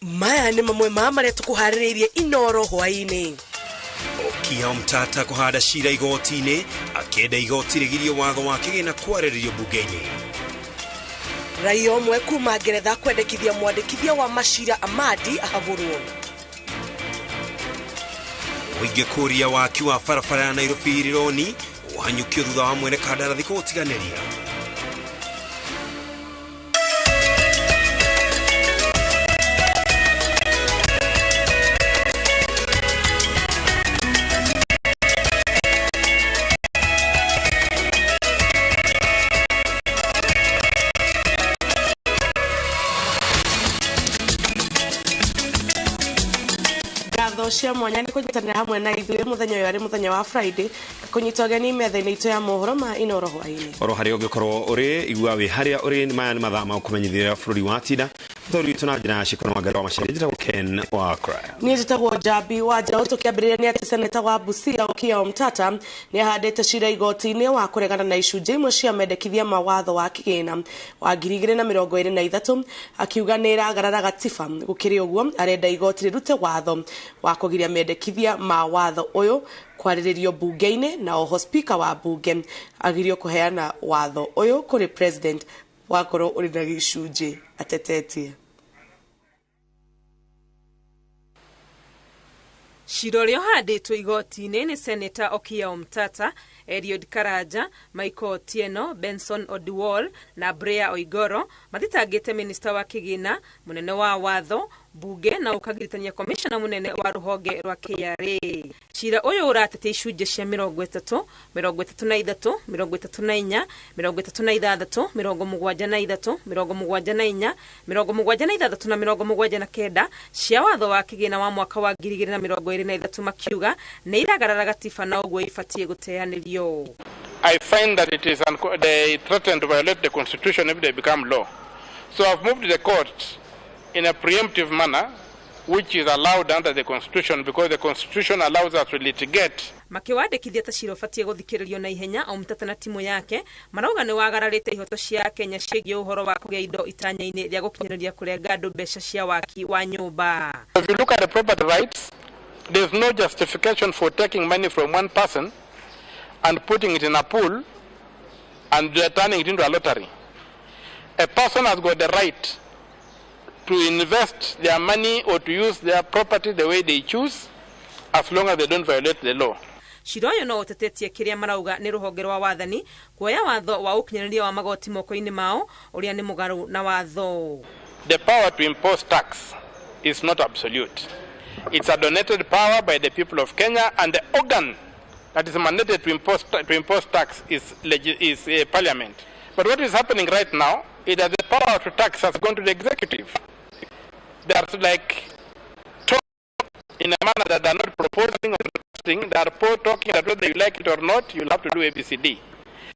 Maya nĩ mamwe ma marĩa tũkũharĩrĩirie Inoro hwaĩ-inĩ. Okiya Omtatah kũhanda cira igoti-inĩ akĩenda igoti rĩgirie watho wa kĩgĩna kwarĩrĩrio bunge-inĩ. Raia ũmwe kuma Ngeretha kwendekithia mwandĩkithia wa macira Amadi ahagũrwo. Mũingĩ kũria waki wa barabara ya Nairobi Rironi ũhanyũkio thutha wa mwene kandarathi kũũtiganĩria. Ngatho cia mwanya nĩ kũnyitanĩra hamwe na ithuĩ mũthenya ũyũ arĩ mũthenya wa Friday kũnyita ũgeni metha-inĩ itũ ya mohoro ma Inoro hwaĩ-inĩ. Oro harĩa ũngĩkorwo ũrĩ igua wĩ harĩa ũrĩ maya nĩ mathaa ma kũmenyithia bũrũri wa tinda mũthuri witũ na njĩra ya cikono wa Ngai wa Macharia njĩtagwo Ken wa Craya. Niĩ njĩtagwo Njambi wa Njaũ. Tũkĩambĩrĩria nĩ atĩ seneta wa Busia Okiya Omtatah nĩ ahandĩte cira igoti-inĩ wa kũregana na icunjĩ imwe cia mendekithia ma watho wa kĩgĩna wa 2023 akiuga nĩ ĩragarara gatiba. Gũkĩrĩ ũguo arenda igoti rĩrute watho wa kũgiria mendekithia ma watho ũyũ kwarĩrĩrio bunge-inĩ na oho speaker wa bunge agirio kũheana watho ũyũ kũrĩ president wakorwo ũrĩ na gĩcunjĩ atetetie. Cira ũrĩa ũhandĩtwo igoti-inĩ nĩ Seneta Okiya Omtatah, Eliud Karanja, Michael Otieno, Benson Odiwuor na Brea Oigoro mathitangĩte minista wa kĩgĩna, mũnene wa watho, bunge na ũkagiritania komishona mũnene wa rũhonge rwa KRA. Cira ũyũ ũratetia icunjĩ cia 30, 33, 34, 36, 73, 74, 76 na 79 cia watho wa kĩgĩna wa mwaka wa 2023 makiuga nĩ iragarara gatiba na ũguo ibatiĩ gũteanĩrio. I find that it is they threaten to violate the constitution if they become law. So I've moved the court in a preemptive manner, which is allowed under the constitution because the constitution allows us to litigate. Makiwandĩkithia ta cira ũbatiĩ gũthikĩrĩrio na ihenya, Omtatah na timu yake marauga nĩ wagararĩte ihoto cia Kenya ciĩgiĩ ũhoro wa kũgĩa indo itanya-inĩ rĩa gũkinyanĩria kũrenga andũ mbeca cia waki wa nyũmba. If you look at the property rights, there's no justification for taking money from one person and putting it in a pool and turning it into a lottery. A person has got the right to invest their money or to use their property the way they choose, as long as they don't violate the law. Cira ũyũ no ũtetetie kĩrĩa marauga nĩ rũhonge rwa wathani kuoya watho wa ũkinyanĩria wa magoti moko-inĩ mao ũrĩa nĩ mũgarũ na watho. The power to impose tax is not absolute. It's a donated power by the people of Kenya, and the organ that is mandated to impose tax is parliament. But what is happening right now is that the power to tax has gone to the executive. They are like talk in a manner that they are not proposing or requesting. They are talking that whether you like it or not, you'll have to do ABCD.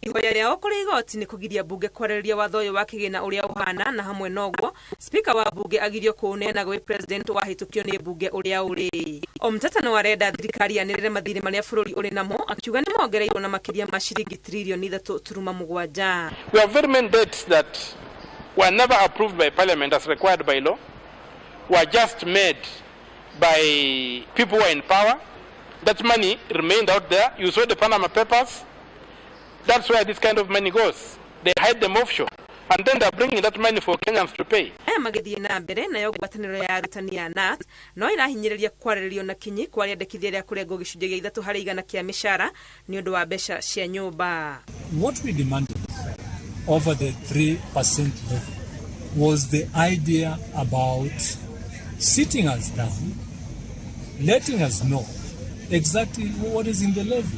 Ihoya rĩao kũrĩ igoti nĩ kũgiria bunge kwarĩrĩria watho ũyũ wa kĩgĩna ũrĩa ũhana na hamwe noguo spika wa bunge agirio kũũneana gwĩ president wahĩtũkio nĩ bunge ũrĩa ũrĩ. Omtatah no arenda thirikari yanĩrĩre mathirĩ marĩa bũrũri ũrĩ namo akiuga nĩ mongereirwo na makĩria ma ciringi tririoni 3.7. We have very many debts that were never approved by parliament as required by law, were just made by people who are in power. That money remained out there. You saw the Panama Papers. That's where this kind of money goes. They hide them offshore. And then they're bringing that money for Kenyans to pay. Aya magĩthiĩ na mbere nayo ngwatanĩro ya arutani ya KNUT no ĩrahinyĩrĩria kwarĩrĩrio na kinyi kwa rĩandĩkithia rĩa kũrengwo gĩcunjĩ gĩa 3% kĩa mĩcara nĩ ũndũ wa mbeca cia nyũmba. What we demanded over the 3% level was the idea about sitting us down, letting us know exactly what is in the levy.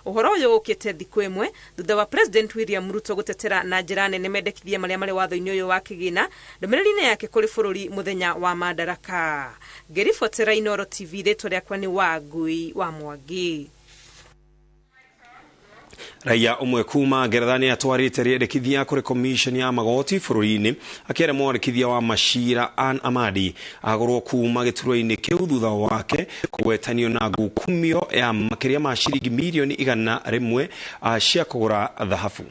Ũhoro ũyũ ũkĩte thikũ ĩmwe thutha wa President William Ruto gũtetera na njĩra nene mendekithia marĩa marĩ watho-inĩ ũyũ wa kĩgĩna ndũmĩrĩri-inĩ yake kũrĩ bũrũri mũthenya wa Madaraka. Ngĩribotera Inoro TV, rĩtwa rĩakwa nĩ Wangui wa Mwangi. Raia ũmwe kuma Ngeretha nĩ atwarĩte rĩendekithia kũrĩ commission ya magoti bũrũri-inĩ akĩra mwandĩkithia wa macira Ann Amadi agũrwo kuma gĩturwa-inĩ kĩu thutha wake kũgwetanio na ngukumio ya makĩria ma ciringi mirioni 100 cia kũgũra thahabu.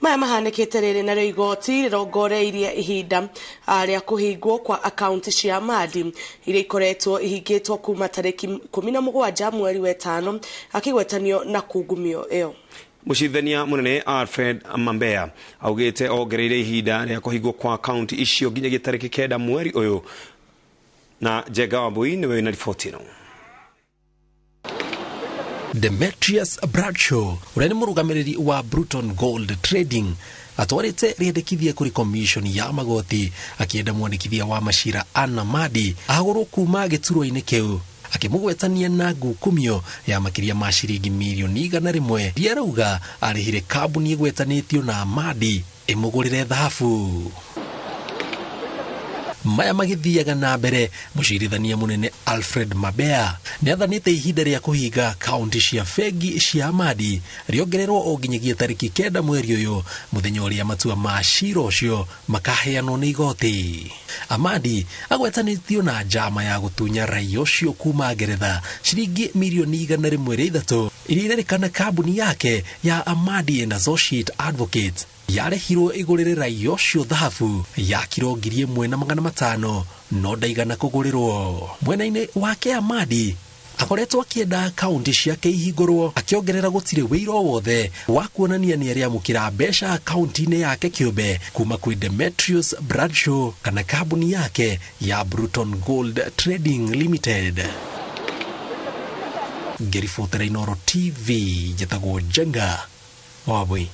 Maya mahanĩkĩte rĩrĩ narĩo igoti rĩrongoreirie ihinda rĩa kũhingwo kwa akaunti cia Amadi iria ikoretwo ihingĩtwo kuma tarĩki 17 mweri wa 5 akĩgwetanio na kungumio ĩyo. Mũcirithania mũnene Alfred Mambea augĩte ongereire ihinda rĩa kũhingwo kwa akaunti icio nginyagia tarĩki 9 mweri ũyũ. Na Njenga Wambui nĩwe wĩna riboti ĩno. Demetrius Bradshaw ũrĩa nĩ mũrũgamĩrĩri wa Bruton Gold Trading atwarĩte rĩendekithia kũrĩ commission ya magoti akĩenda mwandĩkithia wa macira Anna Madi agũrwo kuma gĩturwa-inĩ kĩu akĩmũgwetania na ngukumio ya makĩria ma ciringi mirioni 100 iria arauga arĩhire kambuni ĩgwetanĩtio na Amadi ĩmũgũrĩre thahabu. Maya magĩthiaga na mbere, mũcirithania mũnene Alfred Mabea nĩathanĩte ihinda rĩa kũhinga kaunti cia bengi cia Amadi rĩongererwo o nginyagia tarĩki 9 mweri ũyũ, mũthenya ũrĩa matua ma cira ũcio makaheanwo nĩ igoti. Amadi agwetanĩtio na njama ya gũtunya raia ũcio kuma Ngeretha ciringi mirioni 103 iria irerĩkana kambuni yake ya Amadi and Associate Advocates yarehirwo igũrĩre raia ũcio thahabu ya kiro 1500 no ndaigana kũgũrĩrwo. Mwena-inĩ wake Amadi akoretwo akĩenda kaunti ciake ihingũrwo, akĩongerera gũtirĩ wĩira o wothe wa kuonania nĩ arĩamũkĩra mbeca kaunti-inĩ yake kĩũmbe kuma kwĩ Demetrius Bradshaw kana kambuni yake ya Bruton Gold Trading Limited. Ngĩribotera Inooro TV, njĩtagwo Njenga Wambui.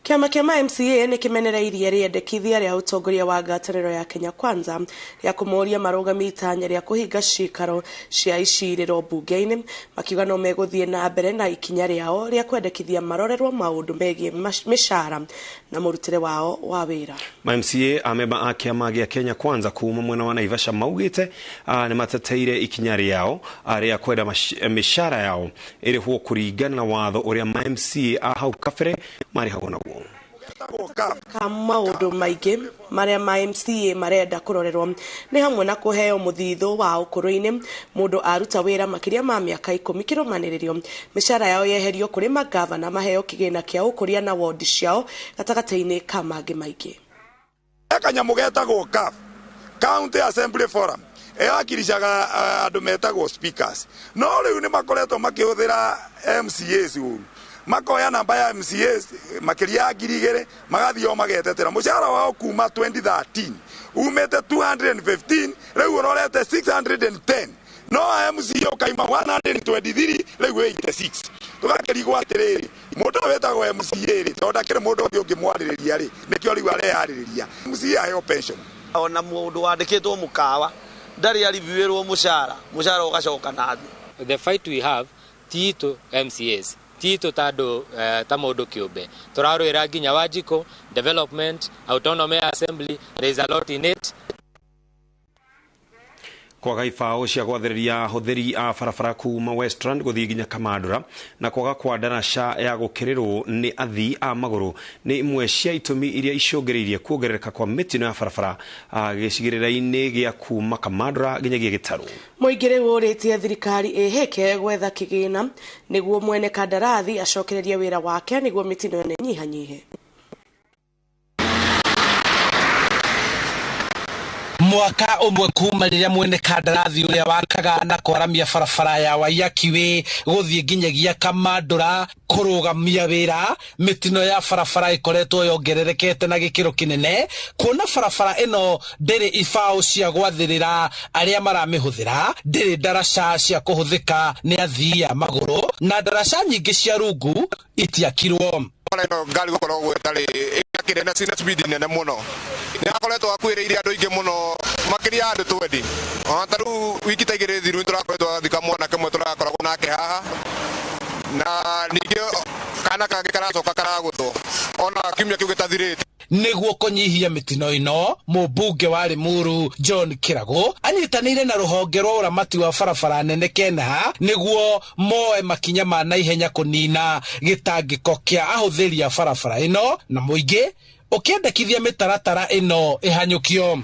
Kĩama kĩa MCA nĩ kĩmenereirie rĩendekithia rĩa ũtongoria wa ngwatanĩro ya Kenya Kwanza rĩa kũmoria marũgamie itanya rĩa kũhinga ciikaro cia icirĩro mbunge-inĩ, makiuga no megũthiĩ na mbere na ikinya rĩao rĩa kwendekithia marorerwo maũndũ megiĩ mĩcara na mũrutĩre wao wa wĩra. Ma MCA amemba a kĩama gĩa Kenya Kwanza kuma mwena wa Naivasha maugĩte nĩ mateteire ikinya rĩao rĩa kwenda mĩcara yao ĩrĩhwo kũringana na watho ũrĩa ma MCA a hau kabere marĩhagwo naguo. Ka maũndũ maingĩ marĩa ma MCA marenda kũrorerwo nĩ hamwe na kũheo mũthithũ wa ũkũrũ-inĩ mũndũ aruta wĩra makĩria ma mĩaka 10 kĩrũmanĩrĩrio, mĩcara yao yeherio kũrĩ magavana maheo kĩgĩna kĩa ũkũria na wondi ciao gatagatĩ-inĩ ka mangĩ maingĩ. Kanyamũ getagwo CAF, County Assembly Forum, ĩwakiricaga andũ metagwo speakers, no rĩu nĩ makoretwo makĩhũthĩra MCAs ũru, makoya namba ya MCAs makĩria ya 2000 magathiĩ o magetetera mũcara wao kuma 2013 umĩte 215 rĩu ũrorete 610 no MCA ũkaima 123 rĩu 86. Tũgakĩrigwo atĩrĩrĩ, mũndũ ũyũ wĩtagwo MCA rĩ, tondũ ndakĩrĩ mũndũ ũngĩ ũngĩmwarĩrĩria rĩ, nĩkĩo rĩu areyarĩrĩria. MCA aheo pension. Ona mũndũ wandĩkĩtwo mũkawa ndarĩ ariviwĩrwo mũcara, mũcara ũgacoka na thĩ. The fight we have ti to MCAs ti ta andũ ta mũndũ kĩũmbe, tũrarũĩra nginya Wanjikũ development, autonomy assembly, there is a lot in it. Kwaga ibaũ cia gwathĩrĩria ahũthĩri a barabara kuma Westland gũthiĩ nginya Kamandũra na kwaga kwa ndaraca ya gũkĩrĩrwo nĩ athii a magũrũ nĩ imwe cia itũmi iria icũngĩrĩirie kuongerereka kwa mĩtino ya barabara gĩcigĩrĩra-inĩ gĩa kuma Kamandũra nginyagia Gĩtarũ. Mũingĩ rĩu ũrĩtie thirikari ĩhĩke gwetha kĩgĩna nĩguo mwene kandarathi acokererie wĩra wake nĩguo mĩtino ĩno ĩnyihanyihe. Mwaka ũmwe kuma rĩrĩa mwene kandarathi ũrĩa wakaga na kwaramia barabara ya Waiyaki Way gũthiĩ nginyagia Kamandũra kũrũgamia wĩra, mĩtino ya barabara ĩkoretwo yongererekete na gĩkĩro kĩnene, kuona barabara ĩno ndĩrĩ ibaũ cia gwathĩrĩra arĩa maramĩhũthĩra, ndĩrĩ ndaraca cia kũhũthĩka nĩ athii a magũrũ, na ndaraca nyingĩ cia rungu itiakirwo. Bara ĩno ngari gũkorwo ũguo ĩtarĩ ĩkĩrĩ na speed nene mũno nĩ akoretwo akuĩrĩire andũ aingĩ mũno makĩria andũ 20. Ona ta rĩu wiki ta igĩrĩ thiru nĩtũrakoretwo twathika mwanake ũmwe tũrakoragwo nake haha, na ningĩ kana kangĩ karacoka karagũthwo ona kiumia kĩu gĩtathirĩte. Nĩguo kũnyihia mĩtino ĩno, mũmbunge wa Limuru John Kĩragũ anyitanĩire na rũhonge rwa ũramati wa barabara nene KENHA nĩguo moe makinya ma naihenya kũnina gĩtangĩko kĩa ahũthĩri a barabara ĩno na mũingĩ ũkĩendekithia mĩtaratara ĩno ĩhanyũkio.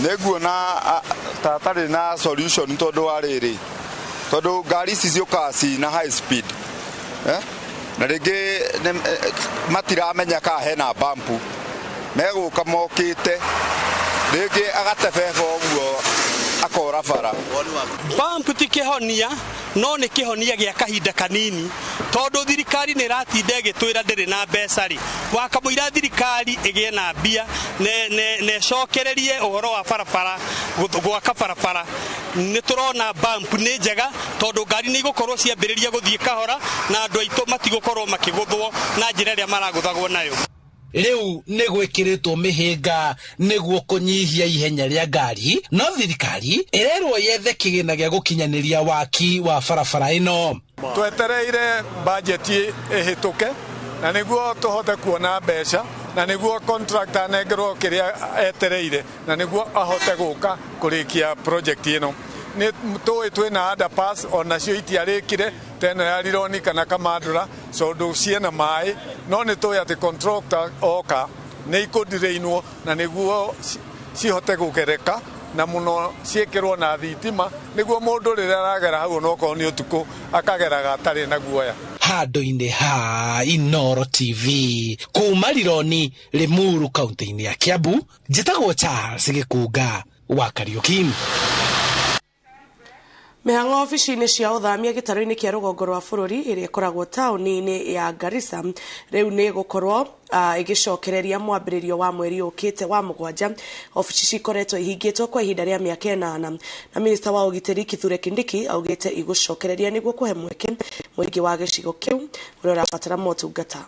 Nĩnguona ta hatarĩ na solution tondũ wa rĩrĩ, tondũ ngari ici ciũkaga cina high speed, na rĩngĩ matiramenya kana hena bump, megũka mokĩte rĩngĩ agatebeba ũguo akora bara. Bump ti kĩhonia, no nĩ kĩhonia gĩa kahinda kanini, tondũ thirikari nĩ ĩratinda ĩgĩtwĩra ndĩrĩ na mbeca rĩ, wakamũira thirikari ĩgĩe na mbia na ĩcokererie ũhoro wa barabara, gwaka barabara. Nĩ tũrona bump nĩ njega tondũ ngari nĩ igũkorwo ciambĩrĩria gũthiĩ kahora na andũ aitũ matigũkorwo makĩgũthwo na njĩra ĩrĩa maragũthagwo nayo. Rĩu nĩ gwĩkĩrĩtwo mĩhĩnga nĩguo kũnyihia ihenya rĩa ngari, no thirikari ĩrerwo yethe kĩgĩna gĩa gũkinyanĩria waki wa barabara ĩno. Twetereire bajeti ĩhĩtũke na nĩguo tũhote kuona mbeca na nĩguo contractor anengerwo kĩrĩa etereire na nĩguo ahote gũka kũrĩkia project ĩno. Nĩ tũĩ twĩna underpass onacio itiarĩkire ta ĩno ya Rironi kana Kamandũra tondũ ciĩna maĩ, no nĩ tũĩ atĩ contractor oka nĩ ikũndirĩinwo na nĩguo cihote gũgereka na mũno ciĩkĩrwo na thitima nĩguo mũndũ rĩrĩa aragera hau onokorwo nĩ ũtukũ akageraga atarĩ na guoya. Handũ-inĩ ha Inooro TV kuma Rironi, Limuru, kaunti-inĩ ya Kiambu, njĩtagwo Charles Gĩkunga wa Kariuki. Mĩhang'o obici-inĩ cia ũthamia gĩtarũ-inĩ kĩa rũgongo rwa bũrũri ĩrĩa ĩkoragwo taũni-inĩ ya Garissa rĩu nĩ ĩgũkorwo ĩgĩcokereria mwambĩrĩrio wa mweri ũkĩte wa mũgwanja. Obici cikoretwo ihingĩtwo kwa ihinda rĩa mĩaka ĩnana na minista wa ũgitĩri Kithure Kindiki augĩte igũcokereria nĩguo kũhe mweke mũingĩ wa gĩcigo kĩu ũrĩa ũrabatara motungata.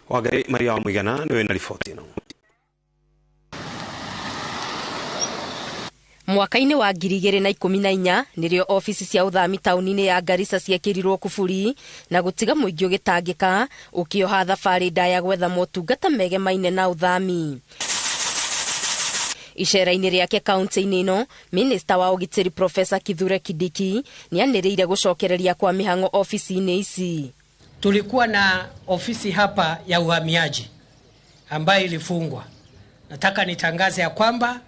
Wangari Maria wa Mũigana nĩwe na riboti ĩno. Mwaka-inĩ wa 2014 nĩrĩo obici cia ũthami taũni-inĩ ya Garissa ciekĩrirwo kuburi na gũtiga mũingĩ ũgĩtangĩka ũkĩoha thabarĩ ndaya gwetha motungata megemaine na ũthami. Icera-inĩ rĩake kaunti-inĩ ĩno, minista wa ũgitĩri Profesa Kithure Kindiki nĩanĩrĩire gũcokereria kwa mĩhang'o obici-inĩ ici. Tulikuwa na ofisi hapa ya uhamiaji ambayo ilifungwa. Nataka nitangaze ya kwamba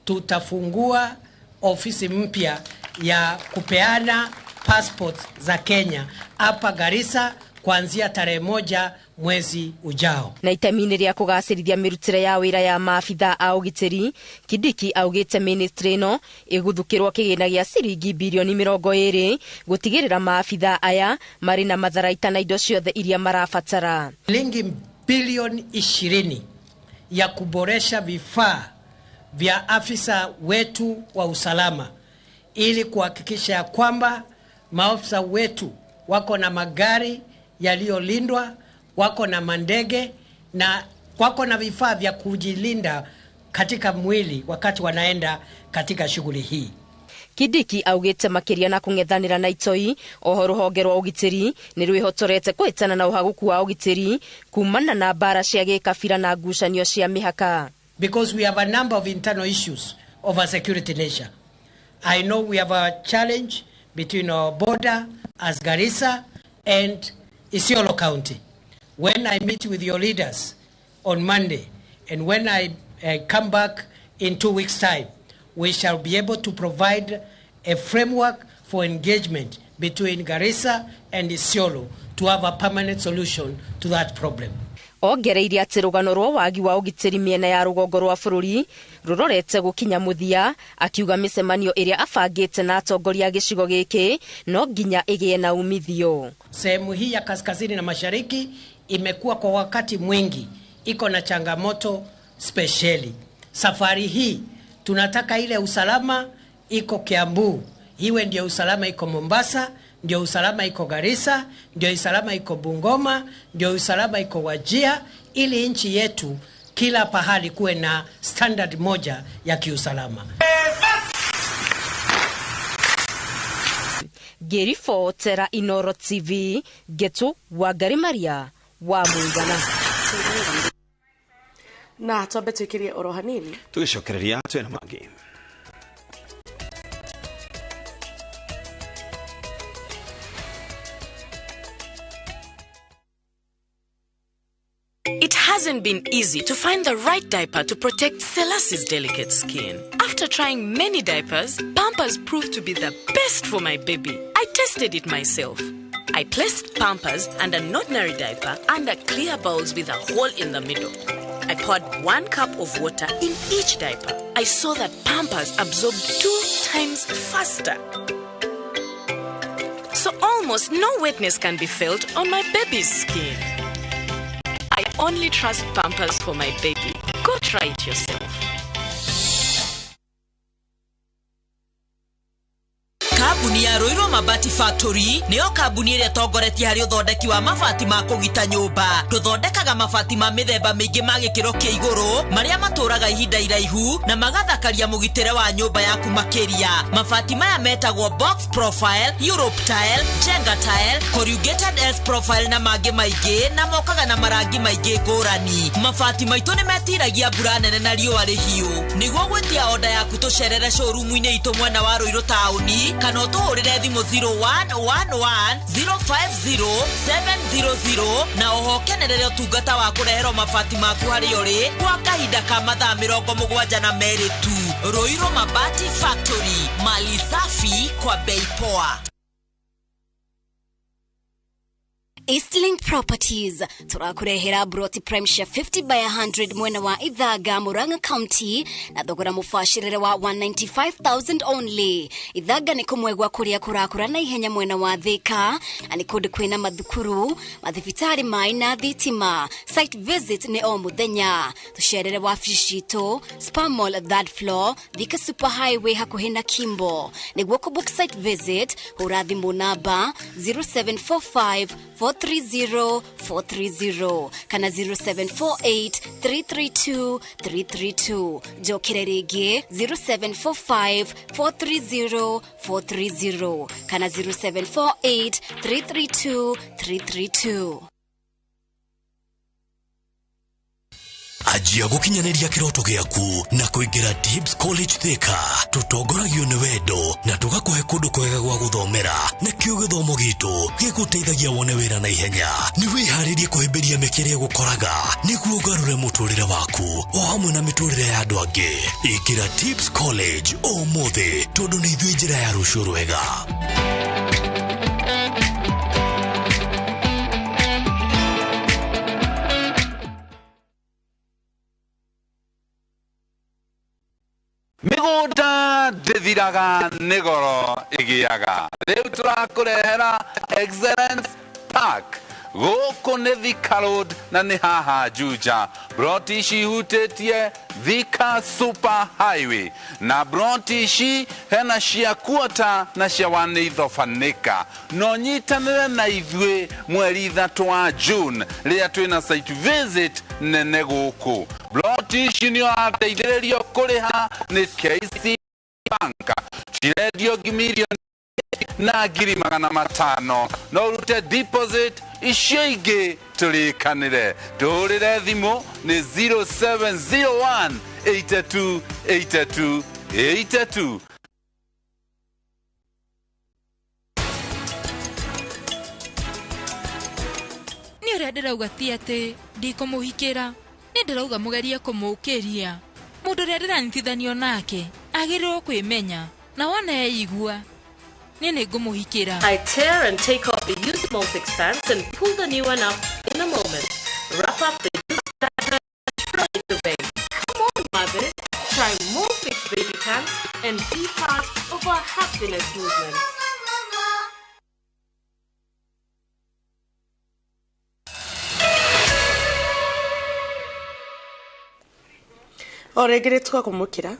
tutafungua ofisi mpya ya kupeana passport za Kenya hapa Garissa kuanzia tarehe 1 mwezi ujao. Na itemi-inĩ rĩa kũgacĩrithia mĩrutĩre ya wĩra ya maabitha a ũgitĩri, Kindiki augĩte ministry ĩno ĩgũthukĩrwo kĩgĩna gĩa ciringi birioni 20 gũtigĩrĩra maabitha aya marĩ na matharaita na indo ciothe iria marabatara. Shilingi bilioni 20 ya kuboresha vifaa vya afisa wetu wa usalama ili kuhakikisha ya kwamba maafisa wetu wako na magari yaliyolindwa, wako na mandege na wako na vifaa vya kujilinda katika mwili wakati wanaenda katika shughuli hii. Kindiki augĩte makĩria na kũng'ethanĩra na itoi oho rũhonge rwa ũgitĩri nĩ rwĩhotorete kũhĩtana na ũhagũku wa ũgitĩri kumana na mbara cia gĩkabira na ngucanio cia mĩhaka. Because we have a number of internal issues of a security nature. I know we have a challenge between our border as Garissa and Isiolo County. When I meet with your leaders on Monday and when I come back in 2 weeks' time, we shall be able to provide a framework for engagement between Garissa and Isiolo to have a permanent solution to that problem. Ongereire atĩ rũgano rwa wagi wa ũgitĩri mĩena ya rũgongo rwa bũrũri rũrorete gũkinya mũthia, akiuga mĩcemanio ĩrĩa abangĩte na atongoria a gĩcigo gĩkĩ no nginya ĩgĩe na umithio. Sehemu hii ya kaskazini na mashariki imekuwa kwa wakati mwingi iko na changamoto spesheli. Safari hii tunataka ile usalama iko Kiambu, iwe ndio usalama iko Mombasa, ndio usalama iko Garissa, ndio usalama iko Bungoma, ndio usalama iko Wajir, ili nchi yetu kila pahali kuwe na standard moja ya kiusalama. Ngĩribotera Inooro TV, Ngetu Wangari Maria wa Mũigana. Na twambe twikirie oro hanini tugicokereria twena mangi. It hasn't been easy to find the right diaper to protect Selassie's delicate skin. After trying many diapers, Pampers proved to be the best for my baby. I tested it myself. I placed Pampers and an ordinary diaper under clear bowls with a hole in the middle. I poured 1 cup of water in each diaper. I saw that Pampers absorbed 2 times faster. So almost no wetness can be felt on my baby's skin. I only trust Pampers for my baby. Go try it yourself. Kambuni ya Ruiru Mabati Factory niyo kambuni ĩrĩa ĩtongoretie harĩ ũthondeki wa mabati ma kũgita nyũmba. Tũthondekaga mabati ma mĩthemba mĩingĩ ma gĩkĩro kĩa igũrũ marĩa matũraga ihinda iraihu na magathakaria mũgitĩre wa nyũmba yaku makĩria. Mabati maya metagwo box profile, Europe tile, Jenga tile, corrugated S profile na mangĩ maingĩ, na mokaga na marangi maingĩ ngũrani. Mabati maitũ nĩ metiragia mbura nene na riũa rĩhiũ. Nĩguo gwĩtia oda yaku tũcerere showroom-inĩ itũ mwena wa Ruiru taũni kana ũtũhũrĩre thimũ 0111 050 700 na oho kenerere ũtungata wa kũreherwo mabati maku harĩa ũrĩ kwa kahinda ka mathaa 72 tu. Ruiru Mabati Factory, mali safi kwa bei poa. Eastlink Properties turakurehera broti prime share 50 by 100 mwena wa Ithaga Murang'a County na thogora mubacirire wa 195,000 only. Ithaga ni kumwe gwa kuria kurakura na ihenya mwena wa Thika na ni kundu kwina mathukuru, mathibitari mai na thitima. Site visit ni o muthenya. Tucerere wabici citu Spar Mall third floor, Thika Super Highway hakuhi na Kimbo. Niguo ku book site visit hura thimu namba 0745 430 430 kana 0748 332 332. Njokere rĩngĩ 0745 430 430 kana 0748 332 332. Anjia gukinyaniria kiroto giaku na kuingira Tips College Thika. Tutongoragio ni wendo na tugakuhe kundu kwega gwa guthomera, nakio githomo gitu giguteithagia wone wira na ihenya. Ni wiharirie kuhimbiria mikiria gukoraga niguo ugarure muturire waku o hamwe na miturire ya andu angi. Ingira Tips College umuthi tondu ni ithuĩ njĩra ya rũciũ rwega. Mĩgũnda ndĩthiraga nĩ goro ĩgĩaga. Rĩu tũrakũrehera Excellence Park. Gũkũ nĩ Thika Road na nĩ haha Juja. Broti ici ihutĩtie Thika Super Highway. Na broti ici hena cia quarter na cia 1/8. No nyitanĩre na ithuĩ mweri 3 wa June rĩrĩa twĩna site visit nene gũkũ. Broti ici nĩ ũrateithĩrĩrio kũrĩha nĩ KCB Bank. Cirendio mirioni na 500,000. No ũrute deposit icio ingĩ tũrĩkanĩre. Tũhũrĩre thimũ nĩ 0701 82 82 82. Nĩ ũrĩa ndĩrauga ti atĩ ndikũmũhikĩra, nĩ ndĩrauga mũgerie kũmũkĩria. Mũndũ ũrĩa ndĩranyitithanio nake agĩrĩirwo kwĩmenya na wona eigua nĩ nĩngũmũhikĩra. I tear and take off the used Molfix pants and pull the new one up in a moment. Wrap up the used diaper straight away. Come on, mothers, try Molfix baby pants and be part of our happiness movement. O rĩngĩ nĩ twakumũkĩra.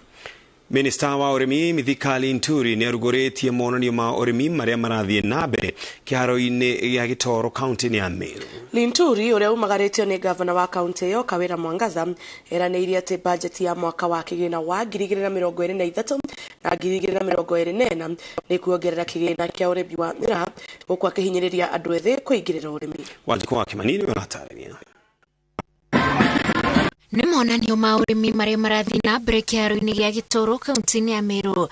Minista wa ũrĩmi Mithika Linturi nĩ arugũrĩtie monanio ma ũrĩmi marĩa marathiĩ na mbere kĩharo-inĩ gĩa Gĩtoro kaunti-inĩ ya Meru. Linturi ũrĩa umagarĩtio nĩ gavana wa kaunti ĩyo Kawĩra Mwangaza eranĩire atĩ bajeti ya mwaka wa kĩgĩna wa 2023 na 2024 nĩ kuongerera kĩgĩna kĩa ũrĩmi wa mĩraa gũkũ akĩhinyĩrĩria andũ ethĩ kũingĩrĩra ũrĩmi. Wanjikũ wa Kĩmani nĩwe ũratarĩria. Nĩ monanio ma ũrĩmi marĩa marathiĩ na mbere kĩharo-inĩ gĩa Gĩtoro kaunti-inĩ ya Meru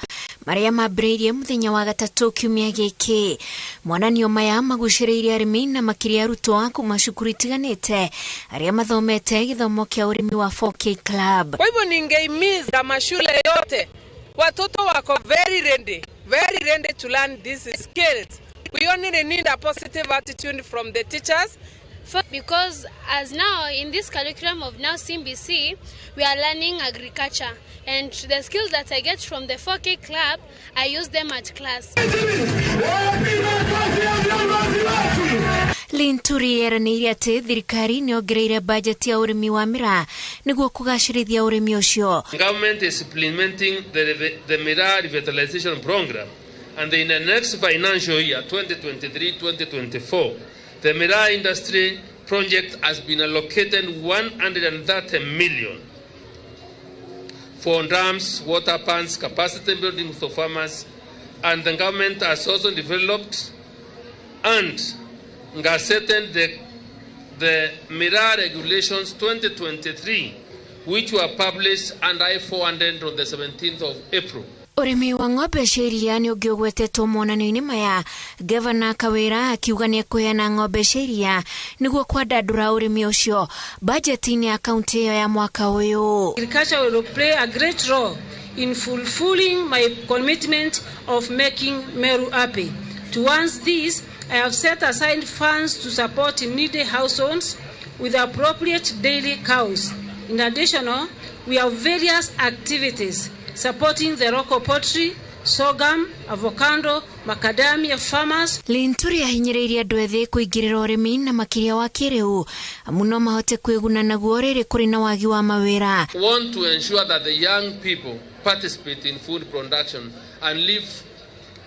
marĩa mambĩrĩirie mũthenya wa gatatũ kiumia gĩkĩ. Monanio maya magucĩrĩirie arĩmi na makĩria arutwo a kuma cukuru itiganĩte arĩa mathomete gĩthomo kĩa ũrĩmi wa 4K Club. Kwa hivyo ningehimiza mashule yote, watoto wako very ready to learn these skills. We only need a positive attitude from the teachers. Because as now in this curriculum of now CBC, we are learning agriculture, and the skills that I get from the 4K Club, I use them at class. Linturi eranĩire atĩ thirikari nĩ yongereire bajeti ya ũrĩmi wa miraa nĩguo kũgacĩrithia ũrĩmi ũcio. Government is implementing the Miraa revitalization program, and in the next financial year 2023-2024, the Miraa industry project has been allocated 130 million for dams, water pans, capacity building for farmers, and the government has also developed and gazetted the Miraa Regulations 2023, which were published under I-400 on the 17th of April. Ũrĩmi wa ng'ombe cia iria nĩ ũngĩ ũgwetetwo monanio-inĩ maya. Gavana Kawĩra akiuga nĩ ekũheana ng'ombe cia iria nĩguo kwandandũra ũrĩmi ũcio bajeti-inĩ ya kaunti ĩyo ya mwaka ũyũ. Agriculture will play a great role in fulfilling my commitment of making Meru happy. Towards this, I have set aside funds to support needy households with appropriate daily cows. In addition, we have various activities supporting the local poultry, sorghum, avocado, macadamia farmers. Linturi ahinyĩrĩirie andũ ethĩ kũingĩrĩra ũrĩmi na makĩria wa kĩrĩu amu no mahote kwĩguna naguo rĩrĩ kũrĩ na wagi wa mawĩra. Want to ensure that the young people participate in food production and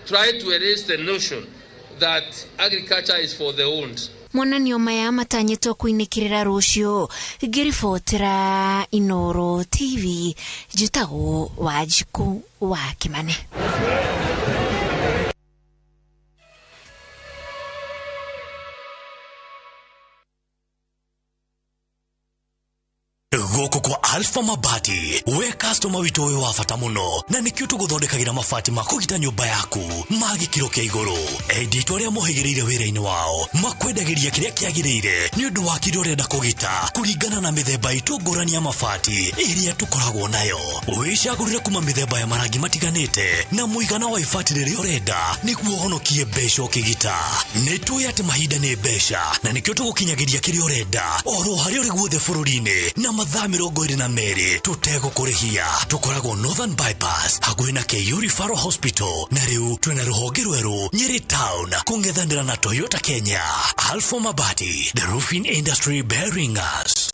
try to erase the notion that agriculture is for the old. Monanio maya matanyĩtwo kũinĩkĩrĩra rũciũ. Ngĩribotera Inoro TV, njĩtagwo Wanjikũ wa Kĩmane. Gũkũ kwa Alpha Mabati, we customer witũ wĩ wa bata mũno, na nĩkĩo tũgũthondekagĩra mabati ma kũgita nyũmba yaku ma gĩkĩro kĩa igũrũ. Endia itũ arĩa mohĩgĩrĩire wĩra-inĩ wao makwendagĩria kĩrĩa kĩagĩrĩire nĩ ũndũ wa kĩrĩa ũrenda kũgita kũringana na mĩthemba itũ ngũrani ya mabati ĩrĩa tũkoragwo nayo. Wĩcagũrĩre kuma mĩthemba ya marangi matiganĩte na mũigana wa ibati rĩrĩa ũrenda nĩguo ũhonokie mbeca ũkĩgita. Nĩ tũĩ atĩ mahinda nĩ mbeca na nĩkĩo tũgũkinyagĩria kĩrĩa ũrenda oro harĩa ũrĩ guothe bũrũri-inĩ na mathaa 22 tũtegũkũrĩhia. Tũkoragwo Northern Bypass hakuhĩ na KU Referral Hospital, na rĩu twĩna rũhonge rwerũ Nyeri Town kũng'ethanĩra na Toyota Kenya. Alpha Mabati, the roofing industry bearing us.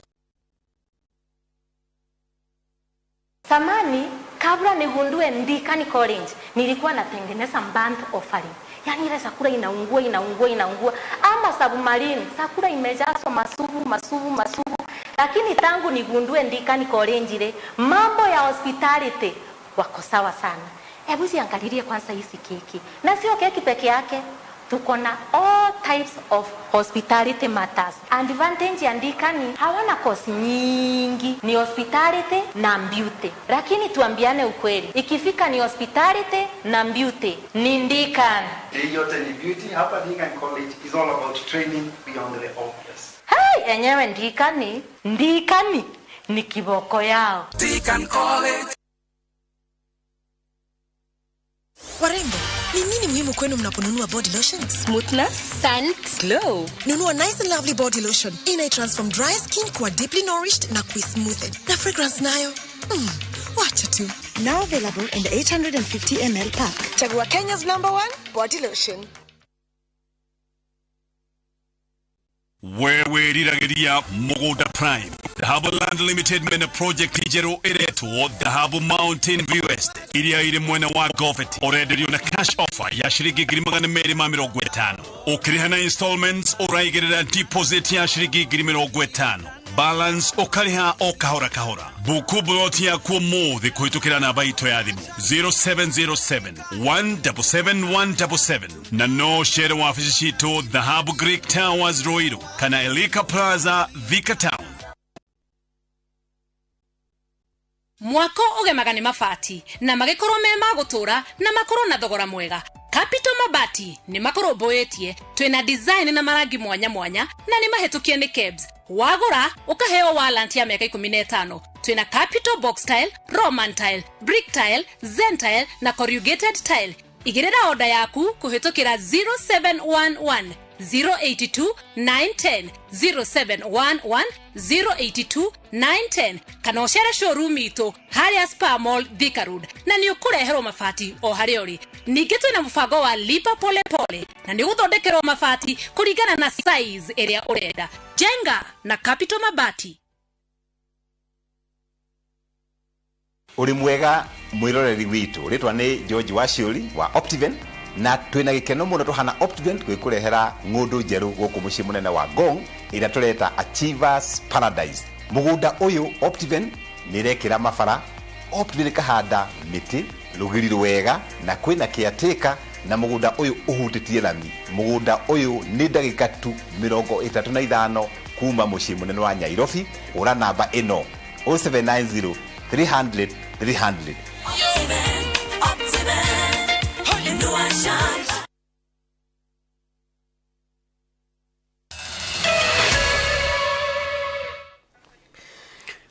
Samani, kabla nigundue Ndikani College, nilikuwa natengeneza burnt offering. Yaani ile chakula inaungua, inaungua, inaungua. Ama submarine, chakula imejazwa masubu, masubu, masubu. Lakini tangu nigundue Ndikani College ile, mambo ya hospitality wako sawa sana. Hebu ziangalilie kwanza hizi keki. Na sio keki peke yake. Tuko na all types of hospitality matters. Advantage ya Ndikani hawana course nyingi, ni hospitality na beauty. Lakini tuambiane ukweli, ikifika ni hospitality na beauty, ni Ndikani. Hii yote ni beauty. Hapa Ndikani College is all about training beyond the obvious. Hey, enyewe Ndikani, Ndikani ni kiboko yao. Ndikani College. Warembo, ni nini muhimu kwenu mnaponunua body lotion? Smoothness, scent, glow. Nunua Nice and Lovely body lotion. Ina transform dry skin kuwa deeply nourished na kui-smoothen. Na fragrance nayo, wacha tu. Now available in the 850 ml pack. Chagua Kenya's #1 body lotion. We wĩriragĩria mũgũnda prime. Dhahabu Land Limited mena project njerũ ĩretwo Dhahabu Mountain View Estate iria ĩrĩ mwena wa Govet. Ũrenderio na cash offer ya ciringi 250,000. Ũkĩrĩha na installments ũraigĩrĩra deposit ya ciringi 50,000. Balance ũkarĩha o kahora kahora. Buku buloti yaku ũmũthĩ kũhĩtũkĩra namba itũ ya thimũ 0707 177 177 na no cere wabici citũ Dhahabu Greek Towers Ruiru kana Elika Plaza Thika Town. Mwako ũgemaga nĩ mabati na magĩkorwo me ma gũtũra na makorwo na thogora mwega. Capital Mabati nĩ makũrũmbũĩtie, twĩna design na marangi mwanya mwanya na nĩ mahĩtũkie nĩ KEBS. Wagũra ũkaheo warranty ya mĩaka 15. Twĩna Capital Box Tile, Roman Tile, Brick Tile, Zen Tile na Corrugated Tile. Igĩrĩra oda yaku kũhĩtũkĩra 0711 082 910 0711 082 910 kana ũcere showroom itũ harĩa Spa Mall Thika Road na nĩ ũkũreherwo mabati o harĩa ũrĩ. Ningĩ twĩna mũbango wa lipa pole pole na nĩ ũgũthondekerwo mabati kũringana na size ĩrĩa ũrenda. Jenga na Capital Mabati. Uri mwega mwiroreri witu, ritwa ni George Waciuri wa Optiven na twina gikeno muno tuhana Optiven gwikurehera ng'undu njeru guku mucii munene wa Ngong ira tureta Achievers Paradise. Mugunda uyu Optiven nirekira mabara, Optiven kahanda miti rugiri rwega na kwina kiateka na mugunda uyu uhutitie lami. Mugunda uyu ni ndagika tu 35 kuma mucii munene wa Nyairobi. Ura namba ino 0790 300 300.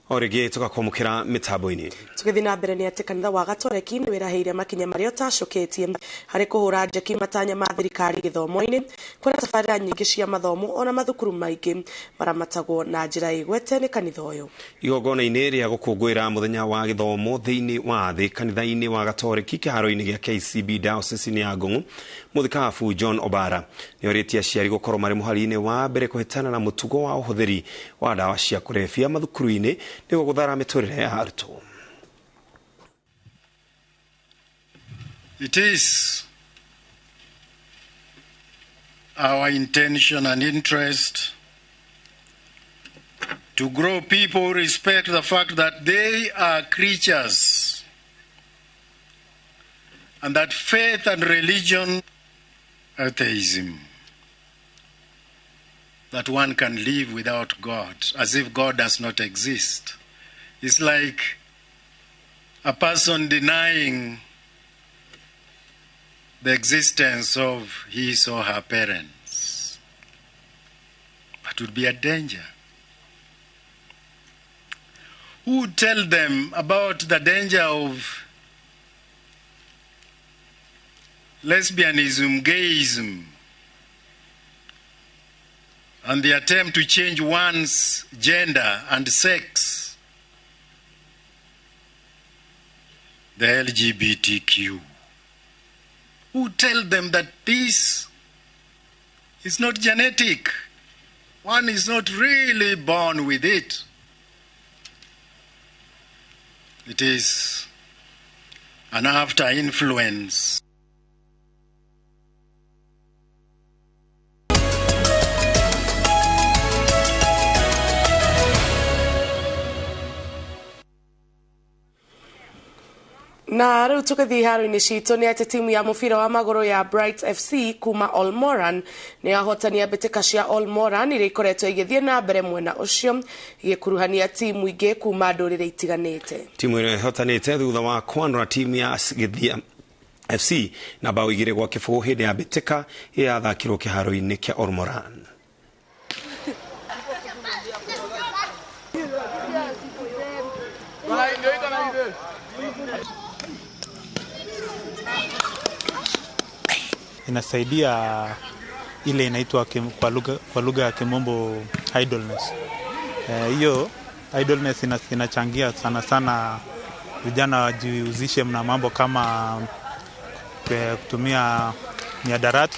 Origi tugakwamukira mitambo-ini. Tugithii na mbere ni ati kanitha wa Gatoreki ni wiraheire makinya maria utacukitie hari kuhura njeki matanya ma thirikari githomo-ini. Kwina tabarira nyingi cia mathomo ona mathukuru maingi maramatagwo na njira igwete ni kanitha uyu. Igongona-ini ria gukungwira muthenya wa githomo thiini wa thi kanitha-ini wa Gatoreki kiharo-ini gia KCB Diocese ya Ngong, muthikabu John Obara ni oritie aciari gukorwo mari muhari-ini wa mbere kuhitana na mutugo wa uhuthiri wa ndawa cia kurebia mathukuru-ini niguo guthara miturire ya arutwo. It is our intention and interest to grow people who respect the fact that they are creatures and that faith and religion, atheism, that one can live without God, as if God does not exist. It's like a person denying the existence of his or her parents. That would be a danger. Who would tell them about the danger of lesbianism, gayism, and the attempt to change one's gender and sex, the LGBTQ? Who tell them that this is not genetic? One is not really born with it. It is an after influence. Na riu tukithi haro-ini citu ni ati timu ya mubira wa maguru ya Bright FC kuma Olmoran ni ahotania mbitika cia Olmoran iria ikoretwo igithie na mbere mwena ucio igikuruhania timu ingi kuma ndurire itiganite. Timu ĩno ihotanite thutha wa kwanora timu ya Githia FC na bao 2-0 hindi ya mbitika yathakirwo kiharo-ini kia Olmoran. Inasaidia ile inaitwa kwa lugha ya kimombo idleness. Hiyo idleness inachangia sana sana vijana wajihusishe na mambo kama kutumia mihadarati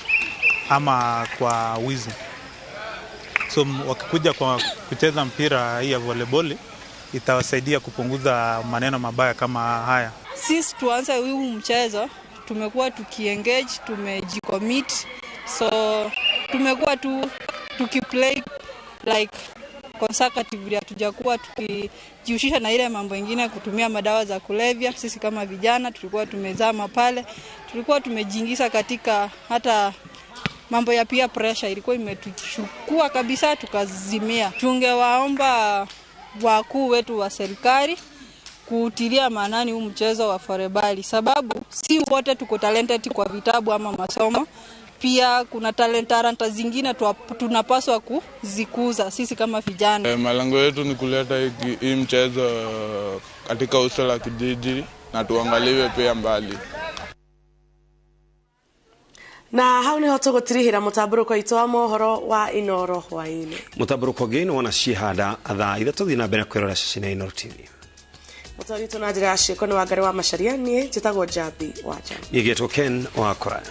ama kwa wizi. So wakikuja kwa kucheza mpira hii ya volleyball itawasaidia kupunguza maneno mabaya kama haya. Sisi tuanze huu mchezo tumekuwa tukiengage, tumejicommit, so tumekuwa tu tukiplay like consecutively, hatujakuwa tukijihusisha na ile mambo mengine kutumia madawa za kulevya. Sisi kama vijana tulikuwa tumezama pale, tulikuwa tumejiingiza katika hata mambo ya peer pressure, ilikuwa imetuchukua kabisa tukazimia. Tungewaomba wakuu wetu wa serikali Kutilia maanani huu mchezo wa volleyball, sababu si wote tuko talented kwa vitabu ama masomo. Pia kuna talanta zingine tunapaswa kuzikuza sisi kama vijana. Malengo yetu ni kuleta hii mchezo katika uso la kijiji na tuangaliwe pia mbali. Na hau niho tugutirihira mutamburuko itu wa mohoro wa Inoro hwaini. Mutamburuko ũngĩ nĩ wona ciĩhanda thaa 3 thiĩ na mbere kwĩrora ceceni ya Inoro TV. Mũtwari witũ na njĩra ya ciĩko nĩ Wangari wa Macharia, niĩ njĩtagwo Njambi wa Njambi. Niĩ ngetwo Ken wa Koraya.